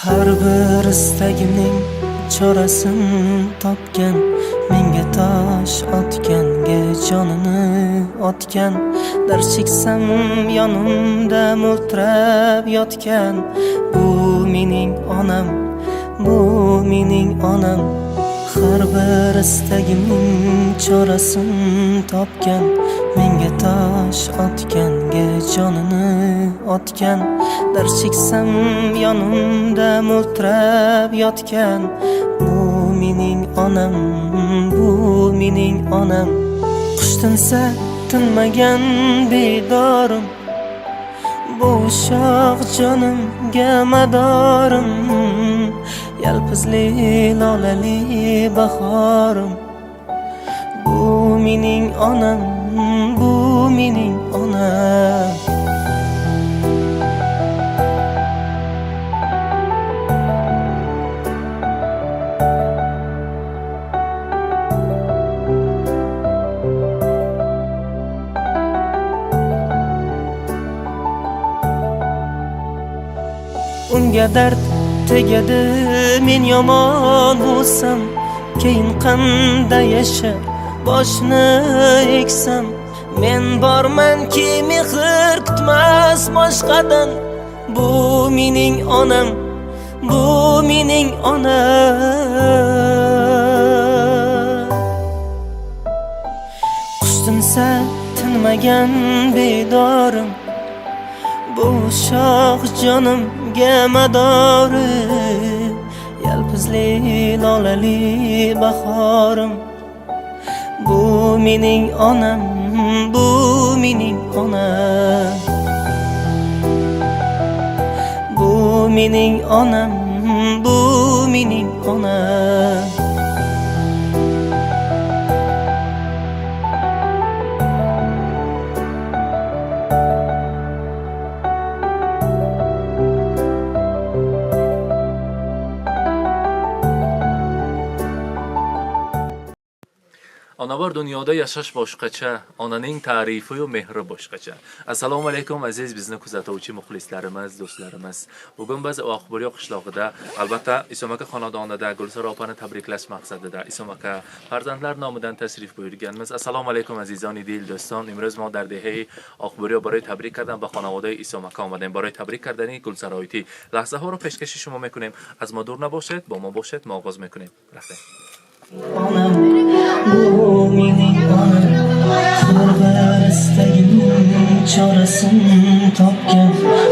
Har bir istagimning chorasin topgan, menga tosh otganga jonini otgan, dard cheksam yonimda mo'ltirab yotgan. Bu mening onam, bu mening onam. Har bir istagimning chorasin topgan, menga tosh otganga jonini otgan, dard cheksam yonimda mo'ltirab yotgan. Bu mening onam, bu mening onam. Qush tinsa tinmagan bedorim, bu ushoq jonimga madorim, yalpizli lolali bahorim. Bu mening onam, bu mening onam. Unga dard tegadi men yomon bo'lsam, keyin qanday yashar boshni eksam. Men bormanki mehr kutmas boshqadan. Bu mening onam, bu mening onam. Qush tinsa tinmagan bedorim, bu shoh jonimga madorim, yalpizli lolali bahorim. Bu mening onam, bu mening onam. Bu mening onam, bu mening onam. Ona bor dunyoda yashash boshqacha, onaning ta'rifi-yu mehri boshqacha. Assalomu alaykum aziz bizni kuzatuvchi muxlislarimiz, do'stlarimiz. Bugun biz Oqbiryo qishlog'ida, albatta Isom aka xonadonida Gulsara opani tabriklash maqsadida Isom aka farzandlar nomidan tashrif buyurganmiz. Assalomu alaykum azizoni dil do'ston. Имрӯз мо дар деҳаи Оқбурё барои табрик кардан ба хонаводаи Исом ака омадем. Барои табрик кардани Гулсароитӣ лаҳзаҳоро пешкаши шумо мекунем. Аз мо дур набошед, бо мо бошед, мо оғоз мекунем. Рафтем. Onam, bu mening onam. Har bir istagimning chorasin topgan,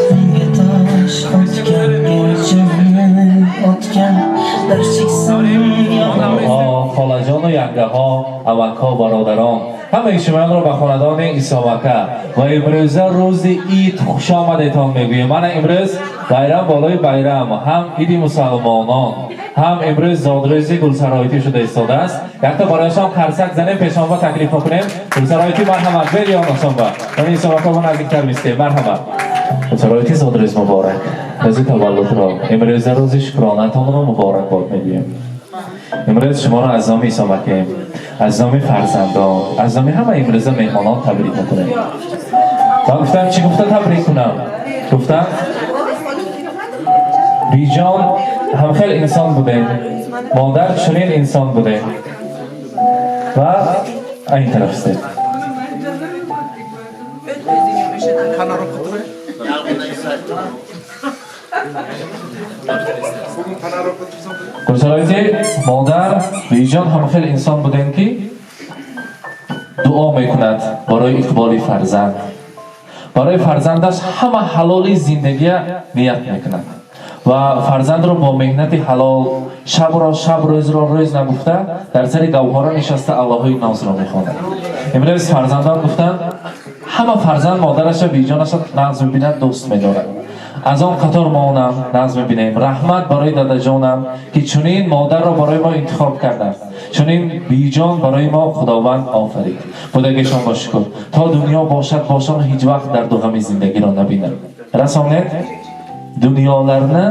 menga tosh otganga jonini otgan, dard cheksam Ҳо, холаҷону янгаҳо, амакҳо, бародарон, ҳамаи шумоёнро ба хонадони Исомака ва имрӯза рӯзи ид хушомадетон мегӯем. Мана имрӯз байрам болои байрам, ҳам иди мусалмонон, ҳам имрӯз зодрӯзи Гулсароитӣ шуда истодааст. Якта барояшон қарсак занем, пешонба таклиф мекунем. Гулсароитӣ, марҳамат, бери ёношонба. Мана Исомака мо наздиктар мистем. Марҳамат. Гулсароитӣ, зодрӯз муборак. Рӯзи таваллудро, имрӯза рӯзи шукронатонро муборакбод мегӯем. Имрӯз шуморо аз номи Исомакем, аз номи фарзандон, аз номи ҳама имрӯза меҳмонон табрик мекунем. Ман гуфтам, чӣ гуфта табрик кунам? Гуфтам, биҷон ҳам хел инсон будем, модар чунин инсон будем. Ва ин тараф истед. Гулсароитӣ, модар биҷон ҳам хел инсон будем, ки дуо мекунад барои иқболи фарзанд. Барои фарзандаш ҳама ҳалоли зиндагия ният мекунад ва фарзандро бо меҳнати ҳалол шабро шаб, рӯзро рӯз нагуфта, дар сари гавҳора нишаста Аллоҳои нозро мехонад. Имрӯз фарзандон гуфтанд, ҳама фарзанд модараша, биҷонаша нағз мебинад, дӯст медорад. Аз он қатор моонам нағз мебинем. Раҳмат барои дадаҷонам, ки чунин модарро барои мо интихоб карданд, чунин биҷон барои мо Худованд офарид. Будагишон бо шукр. То дунё бошад, бошон, ҳеҷ вақт дарду ғами зиндагиро набинанд. Расонед, dunyolarni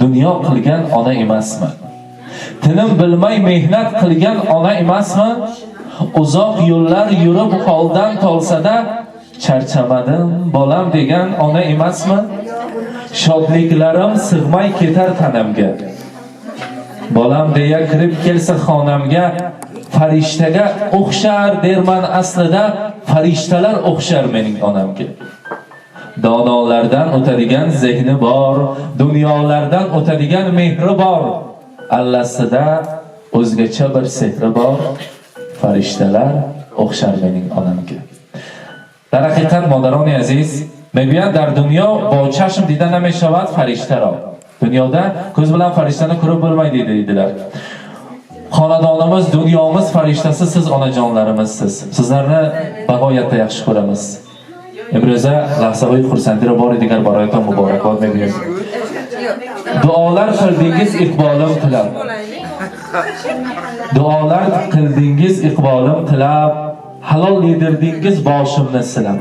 dunyo qilgan ona emasmi? Tinim bilmay mehnat qilgan ona emasmi? Uzoq yo'llar yurib holdan tolsa-da, charchamadim bolam degan ona emasmi? Shodliklarim sig'may ketar tanamga. Bolam deya kirib kelsa xonamga, farishtaga o'xshar derman aslida, farishtalar o'xshar mening onamga. Donolardan o'tadigan zehni bor, dunyolardan o'tadigan mehri bor. Allasida o'zgacha bir sehri bor, farishtalar o'xshar mening onamga. Дар ҳақиқат модарони азиз, мегӯянд дар дунё бо чашм дида намешавад фариштаро. Dunyoda ko'z bilan farishtani ko'rib bo'lmaydi deydilar. Xonadonimiz, dunyomiz farishtasi siz onajonlarimizsiz. Sizlarni bag'oyatda yaxshi ko'ramiz. Imro'za lahzaviy xursandira bor digar baroyatон muborakbod mегӯем. Duolar qildingiz iqbolim tilab. Duolar qildingiz iqbolim tilab, halol yedirdingiz boshimni silab.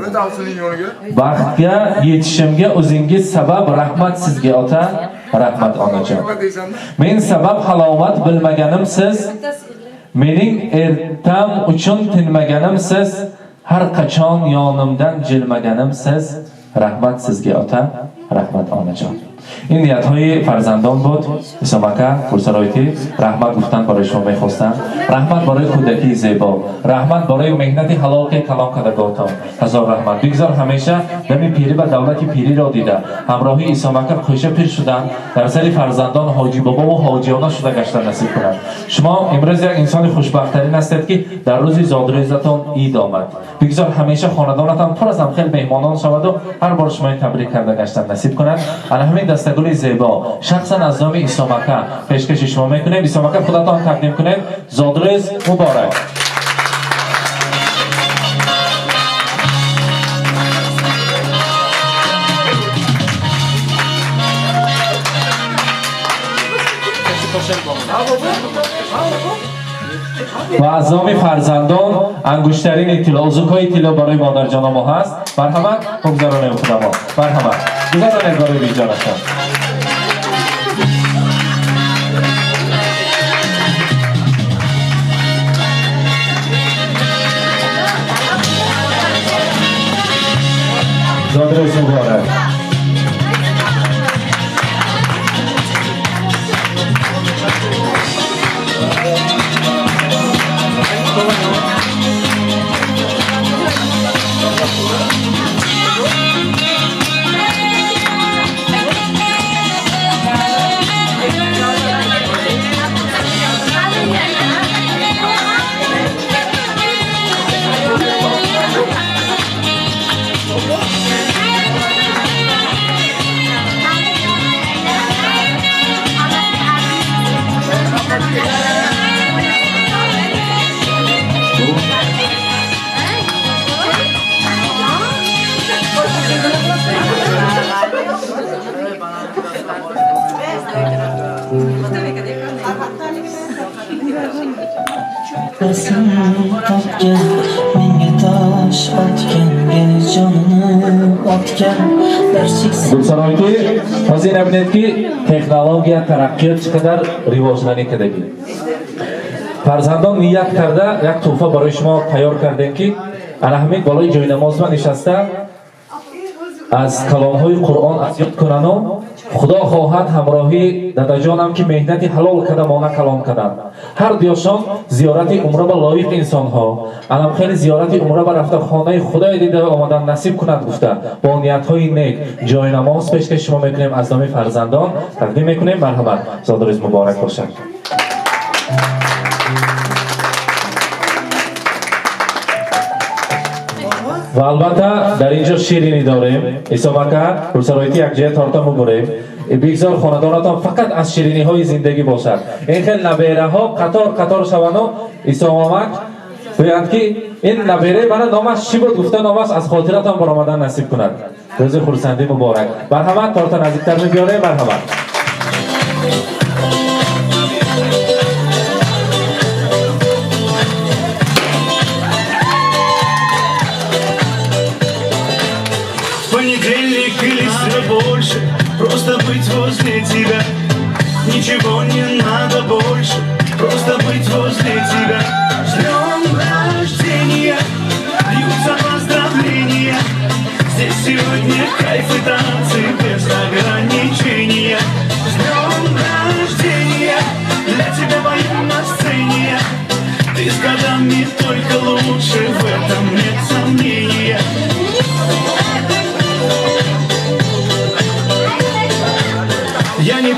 Baxtga yetishimga o'zingiz sabab, rahmat sizga ota, rahmat onajon. Men sabab halovat bilmaganim siz, mening ertam uchun tinmaganim siz, har qachon yonimdan jilmaganim siz, rahmat sizga ota, rahmat onajon. Ин ниятҳои фарзандон буд. Исом ака Гулсароитӣ раҳмат гуфтан барои шумо мехостам. Раҳмат барои кӯдакии зебо, раҳмат барои меҳнати ҳалол ки калом кардаготон. Ҳазор раҳмат. Бигзор ҳамеша дами пирӣ ва давлати пириро дида, ҳамроҳи Исом ака хӯша пир шудан, дар сари фарзандон ҳоҷи бобову ҳоҷиёна шуда гаштан насиб кунад. Шумо имрӯз як инсони хушбахттарин ҳастед ки дар рӯзи зодрӯзатон ид омад. Бигзор ҳамеша хонадонатон пур аз ҳамхел меҳмонон шаваду ҳар бор шумои табрик карда гаштан насиб кунад. Ана ҳамин дастагули зебо шахсан аз номи Исом ака пешкаши шумо мекунем. Исом ака худатон тақдим кунед. Зодрӯз муборак. Ва аз номи фарзандон ангуштарини тилло, узукҳои тилло барои модарҷономо ҳаст. Марҳамат, бигзаронем худамо. Марҳамат, бигзаронед барои биҷонашон. Зодрӯз муборак. Topgan, menga tosh otganga jonini otgan. Gulsaroyki, hozir nabinetki texnologiya taraqqiyot qadar rivojlanayotgandagi. Farzandon niyat karda як туҳфа барои шумо тайёр кардем ки ана ҳамин болои ҷойнамозма нишаста аз каломҳои Қуръон аз ёд кунану Худо хоҳад ҳамроҳи дадаҷонам ки меҳнати ҳалол карда мона калом карданд. Ҳар дуёшон зиёрати умра ба лоиқ инсонҳо, анам хеле зиёрати умра ба рафта хонаи Худои дида омадан насиб кунад гуфта бо ниятҳои нек ҷойнамоз пешкаш шумо мекунем, аз номи фарзандон тақдим мекунем. Марҳамат, зодрӯз муборак бошад. Ва албатта дар инҷо ширинӣ дорем. Исом ака, Гулсароитӣ якҷоя торта мебурем. Бигзор хонадонатон фақат аз шириниҳои зиндагӣ бошад. Ин хел набераҳо қатор қатор шавану Исомамак гӯянд ки ин набераи мана номаш чӣ буд гуфта номаш аз хотиратон баромадан насиб кунад. Рӯзи хурсандӣ муборак. Марҳамат, торта наздиктар мебиёрем. Марҳамат. Понедельник или все больше, просто быть возле тебя. Ничего не надо больше, просто быть возле тебя. С днем рождения, льются поздравления. Здесь сегодня кайф и танцы без ограничений.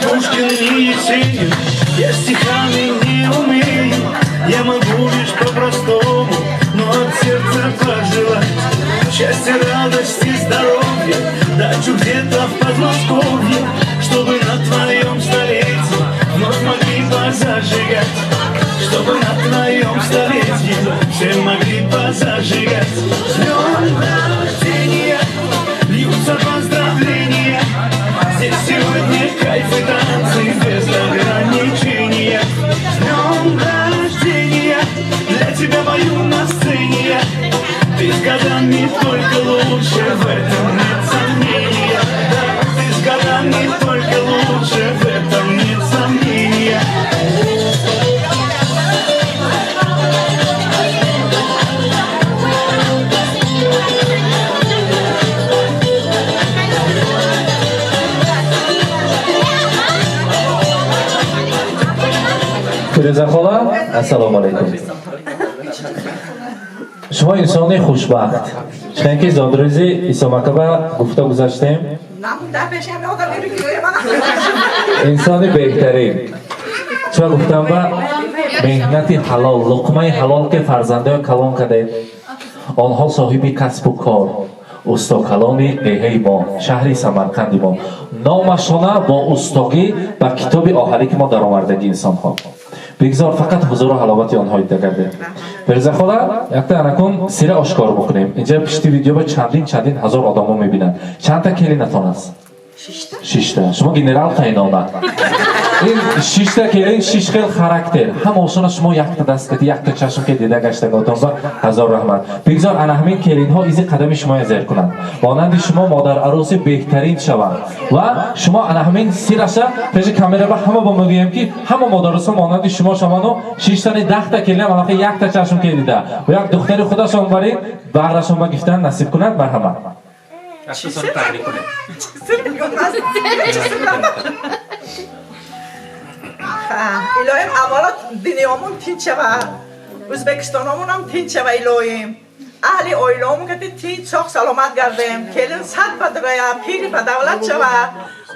Пушкин, ни Есенин, я стихами не умею. Я могу лишь по-простому, но от сердца пожелать счастья, радости, здоровья, дачу где-то в Подмосковье, чтобы на твоем столетии вновь могли позажигать, чтобы на твоем столетии все могли позажигать. С днем рождения льются поздравления, здесь сегодня кайф и танцы без ограничения. С днем рождения, для тебя пою на сцене я. Ты с годами только лучше, в этом нет сомнения. Да, ты с годами только лучше, в этом нет сомнения. Фирӯза хола, ассалому алайкум. Шумо инсони хушбахт. Чунки зодрӯзи Исомакаба гуфта гузаштем. Инсони беҳтарин. Чун гуфтам ба меҳнати ҳалол, луқмаи ҳалол ки фарзандоя калон кардед, онҳо соҳиби касбу кор, устокалони деҳаи мо, шаҳри Самарқанди мо. Номашона бо устогӣ ба китоби оҳарӣ ки мо даровардагӣ инсонҳо. Бигзор фақат ҳузуру ҳаловати онҳо дида гардед. Фирӯза хола, якта анакун сира ошкор бикунем. Инҷа пишти видео ба чандин чандин ҳазор одамо мебинанд. Чандта келинатон аст? Шишта. Шумо генерал қайнона. Ин шишта келин шиш хел характер. Ҳамаошона шумо якта даст кати, якта чашм ки дида гаштаготон ба ҳазор раҳмат. Бигзор ана ҳамин келинҳо изи қадами шумоя зер кунанд. Монанди шумо модар арӯси беҳтарин шаванд. Ва шумо ана ҳамин сираша пеши камера ба ҳама бо мегӯем ки ҳама модарусо монанди шумо шаванду шиштани 10та келин ҳам аллакай якта чашм ки дида. Ва як духтари худашон барин бағрашон ба гифтан насиб кунад. Марҳамат. Илоҳим, аввало дунёмон тинч шава, Ӯзбекистономон ҳам тинч шава. Илоҳим, аҳли оилаомон ки тинч, соғ, саломат гардем. Келин сад бадрая, пири ба давлат шава.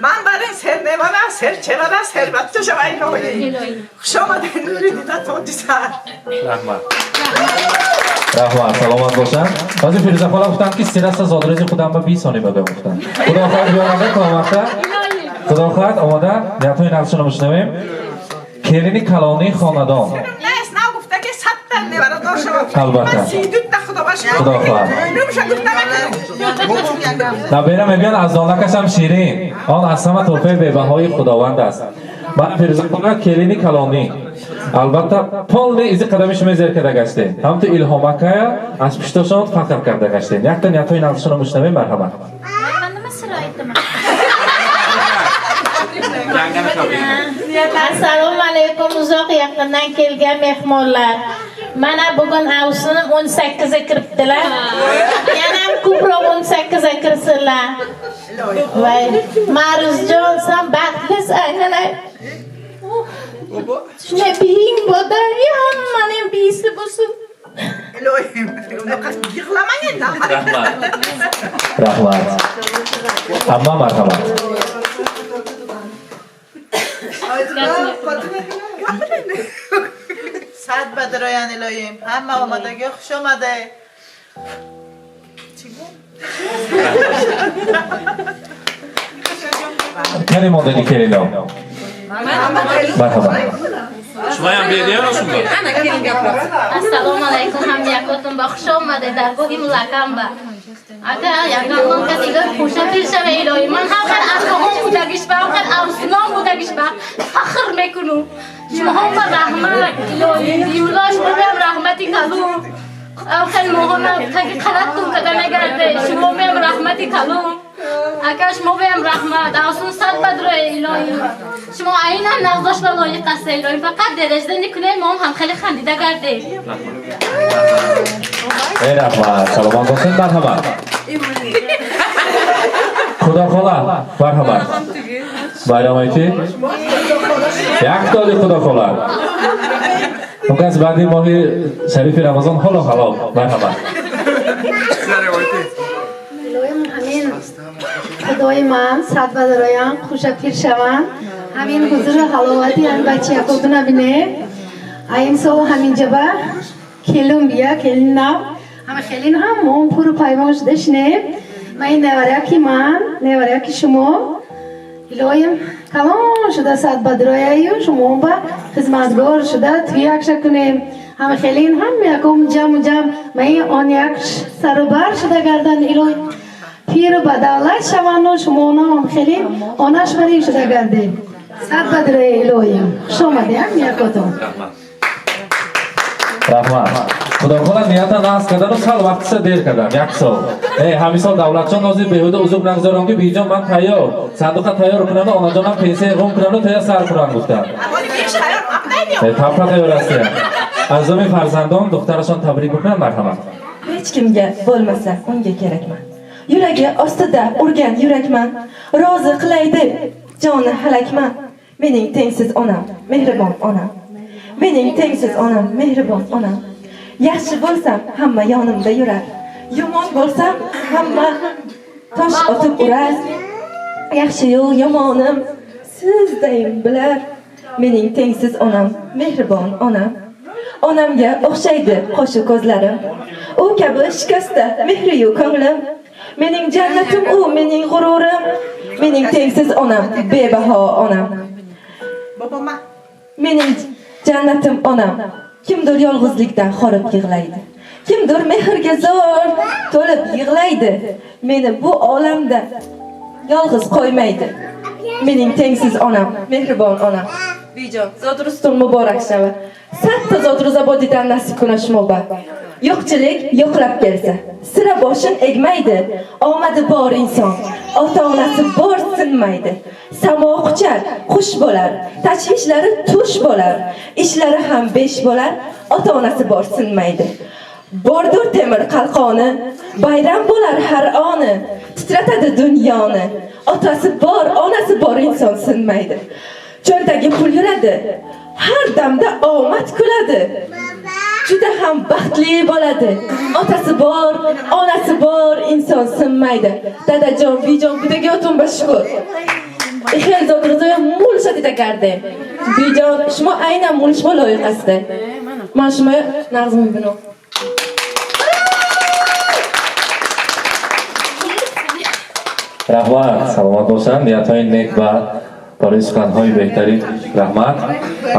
Ман барин серневара, серчевара, сербачча шава. Илоҳим, хуш омадед, нури дида тоҷи сар. Раҳмат, раҳмат, саломат бошанд. Баъзе Фирӯза хола гуфтанд ки сираса зодрӯзи худам ба 20 сония ба гуфтанд. Худо хоҳад биёмада то вақта, худо хоҳад омода ниятҳои нақшро мешунавем. Келини калонии хонадон. Нест, нав гуфта ки 100та неварадор шава. Албатта. Ман 32та, худо ба шукр. Худо хоҳад. Нумша гуфта накунем. Набера мегӯянд аз донакашам ширин. Он аз ҳама тӯҳфаи бебаҳои Худованд аст. Ман Фирӯза хола келини калонӣ. Албатта, полный изи қадами шумо зер карда гаштем. Ҳамту Илҳомакая аз пушташон фахр карда гаштем. Якта ниятҳои нақшро мешунавем, марҳамат. Ман nima sir aytaman? Assalomu alaykum, uzoq yaqindan kelgan mehmonlar. Mana bugun avsinim 18 ga kiribdilar. Yana ham ko'proq 18 ga kirsinlar. Voy, Ma'ruzjon, sen baxtlisan, ana. Shunday biying bo'ldi, hammaning biyisi bo'lsin. Ilohim, unaqa yig'lamang endi. Rahmat. Rahmat. Hamma marhamat. Sad badroyan iloyim. Hamma omadagi xush omadi. Кани мондани келино. Марҳамат. Шумо ҳам бердиёросумба? Assalomu alaykum, hamma ba xush omadi dargohi mulakamba. Aka, yakamon katiga xusha pirshava iloyi. Man ham xel akahom budagish ba, ham xel avsunom budagish ba. Faxr mekunu. Шумо ҳам ба раҳмат илоҳи. Юлош шумо ҳам раҳмати калон. Ам хел моҳона таги қалаттун када мегарде. Шумо ҳам раҳмати калон. Ака, шумо ҳам раҳмат. Авсун сад бадрои илоҳи. Шумо айнан нағзош ба лоиқ аст илоҳи. Фақат дережда никунед, мо ҳам хеле хандида гардем. Эй раҳмат, саломат бошед, марҳамат. Худо хола, марҳамат. Байрамайти? Як толи худо хола. Он кас баъди моҳи шарифи Рамазон ҳоло ҳалол. Марҳамат. Илоҳим, ҳамин худои ман сад бадароям хушапир шаванд. Ҳамин ҳузуру ҳаловати ҳамин бачаякотуна бинем. Ин сол ҳамин ҷаба келин бия, келин нав. Ҳама хелин ҳам мо пуру паймон шуда шинем. Ма ин неваряки ман, неваряки шумо. Илоҳим калон шуда сад бадрояю шумо ба хизматгор шуда туякша кунем. Ҳама хелин ҳам яком ҷаму ҷам ма ин он як сарубар шуда гардан илоҳим пиру ба давлат шаванду шумонам хелин онаш барин шуда гардем. Сад бадроя илоҳим. Хуш омадед ҳам якотон. Раҳмат. Худохола нията нағз кардану сал вақтиша дер кардам, як сол. Ҳамин сол Давлатҷон нозир беҳуда узуб нагузорам ки биҷон ман тайёр, сандуқа тайёр кунаму онаҷонам пенсия ғум кунаму тоя сар кунам гуфтам. Тапа тайёр ҳастия. Аз номи фарзандон духтарашон табрик мекунам, марҳамат. Hech kimga bo'lmasa unga kerakman. Yuragi ostida urgan yurakman. Rozi qilay deb joni halakman. Mening tengsiz onam, mehribon onam. Mening tengsiz onam, mehribon onam. Yaxshi bo'lsam hamma yonimda yurar. Yomon bo'lsam hamma tosh otib urar. Yaxshi-yu yomonim sizdayim bilar. Mening tengsiz onam, mehribon onam. Onamga o'xshaydi qoshu ko'zlarim. U kabi shikasta mehriyu ko'nglim. Mening jannatim u, mening g'ururim. Mening tengsiz onam, bebaho onam. Mening jannatim onam. Kimdir yolg'izlikdan horib yig'laydi. Kimdir mehrga zor to'lib yig'laydi. Meni bu olamda yolg'iz qo'ymaydi. Mening tengsiz onam, mehribon onam. Bijon, zodrustun muborak shava. Satta zodruzabodidan nasib kuna shmoba. Yo'qchilik yo'qlab kelsa, sira boshin egmaydi. Omadi bor inson, ota-onasi bor sinmaydi. Samo quchar, xush bo'lar, tashvishlari tush bo'lar, ishlari ham besh bo'lar, ota-onasi bor sinmaydi. Bordur temir qalqoni, bayram bo'lar har oni, titratadi dunyoni. Otasi bor, onasi bor inson sinmaydi. Cho'ntagi pul yuradi, har damda omad kuladi. Juda ham baxtli bo'ladi. Otasi bor, onasi bor inson sinmaydi. Dadajon, bijon, budaga o'tin shukur. Xel zodro'zoya mul shatida garde. Bijon, shuma aynan mul shuma loyiqasida. Man shuma nag'zim bino. Раҳмат, саломат бошанд, ниятҳои нек ва барои суханҳои беҳтарин раҳмат.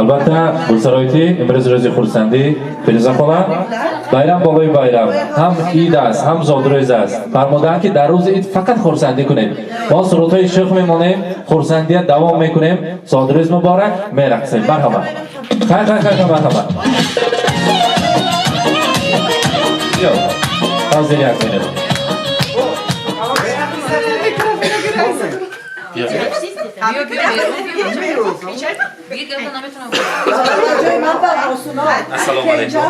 Албатта, Гулсароити имрӯз рӯзи хурсандӣ, Фирӯза хола, байрам болои байрам, ҳам ид аст, ҳам зодрӯз аст. Фармудаанд ки дар рӯзи ид фақат хурсандӣ кунед. Мо сурудҳои шӯх мемонем, хурсандия давом мекунем. Зодрӯз муборак, мерақсем. Марҳамат. Хай, хай, хай, марҳамат. Ё, ҳозир як минут. Assalomu alaykum.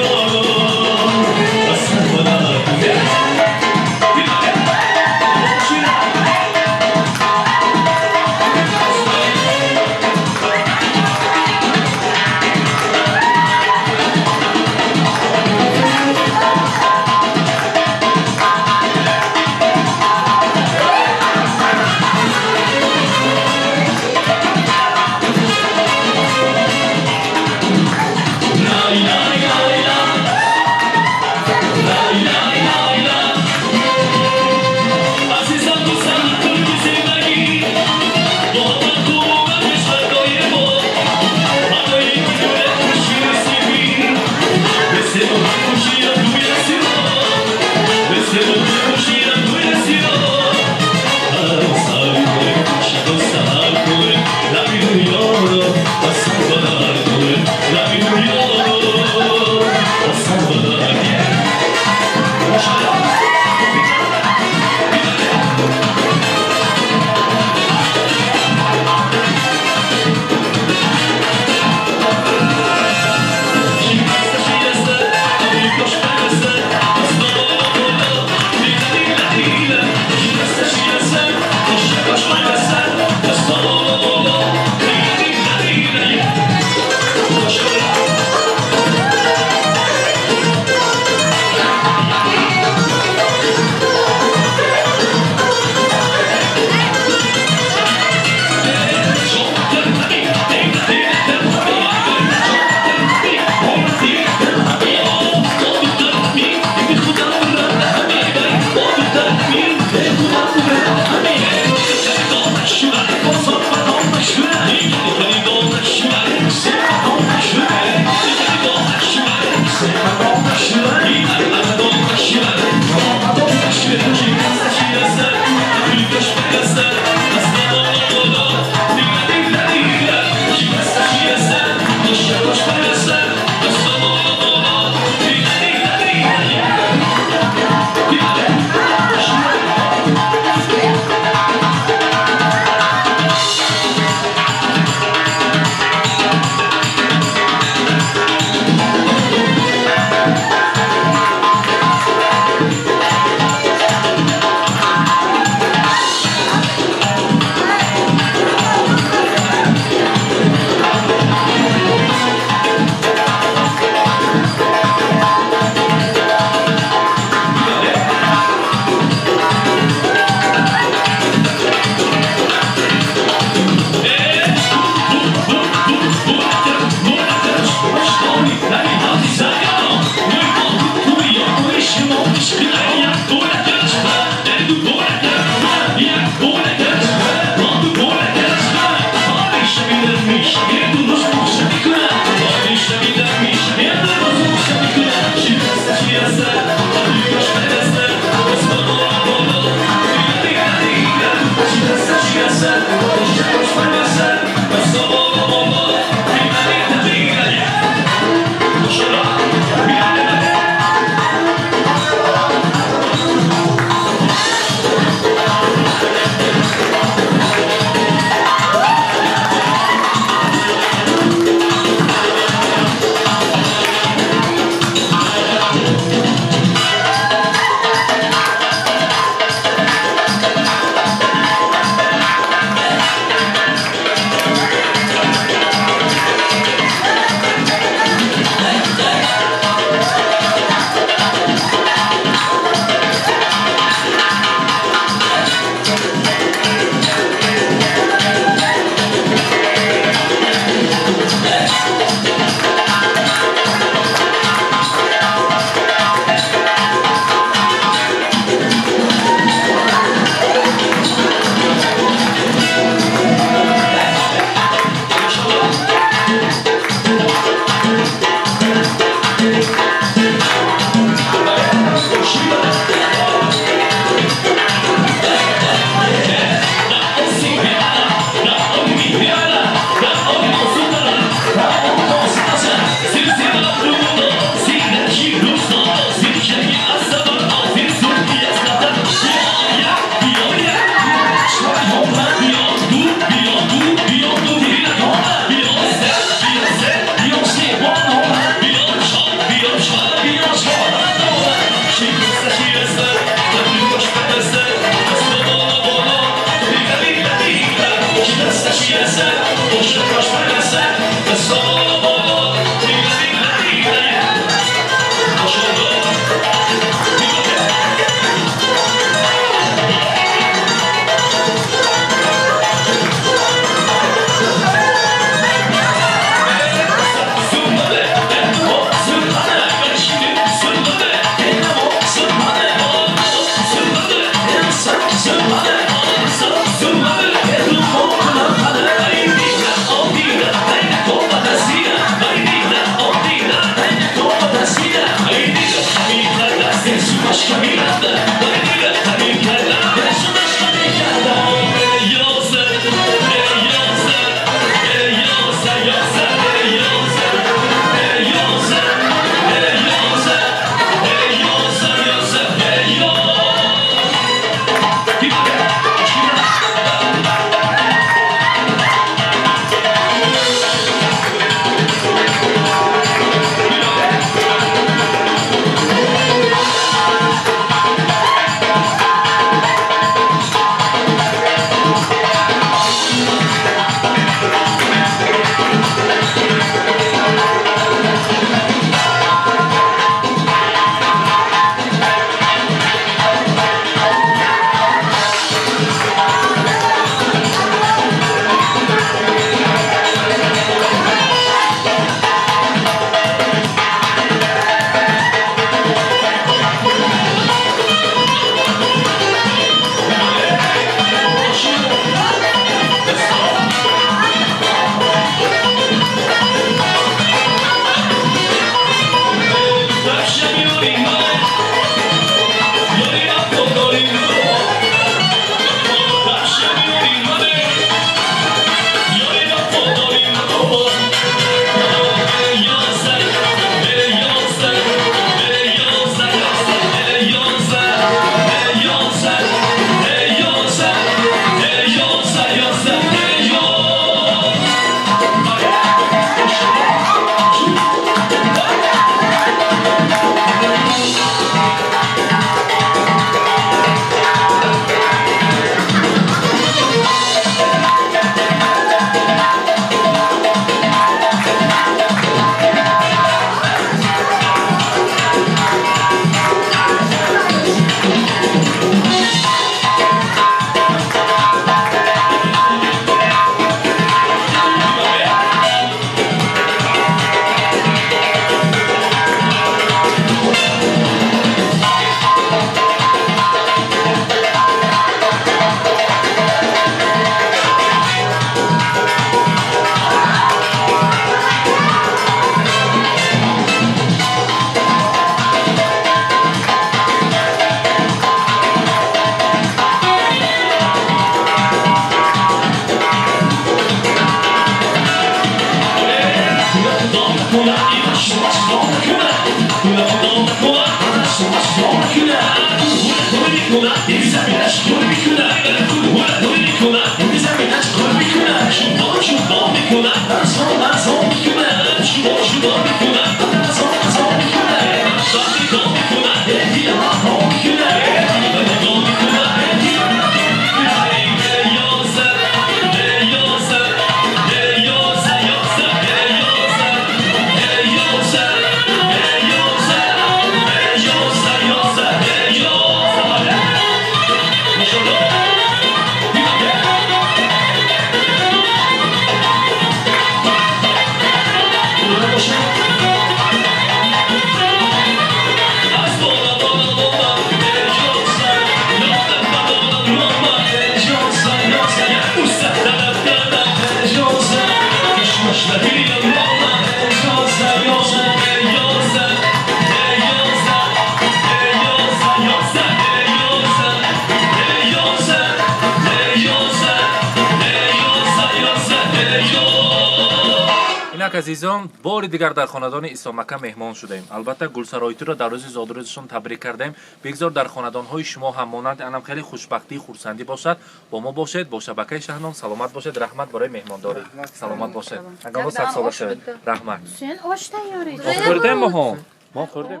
Инак, азизон, бори дигар дар хонадони Исломака меҳмон шудаем. Албатта, Гулсаройтуро дар рӯзи зодрӯзашон табрик кардем. Бигзор дар хонадонҳои шумо ҳам монанд анам хеле хушбахтӣ, хурсандӣ бошад. Бо мо бошед, бо шабакаи Шаҳном. Саломат бошед, раҳмат барои меҳмондорӣ. Саломат бошед, ҳангомо садсола шавед, раҳмат. Sen osh tayyor. Мо хӯрдем, моҳо мо хӯрдем.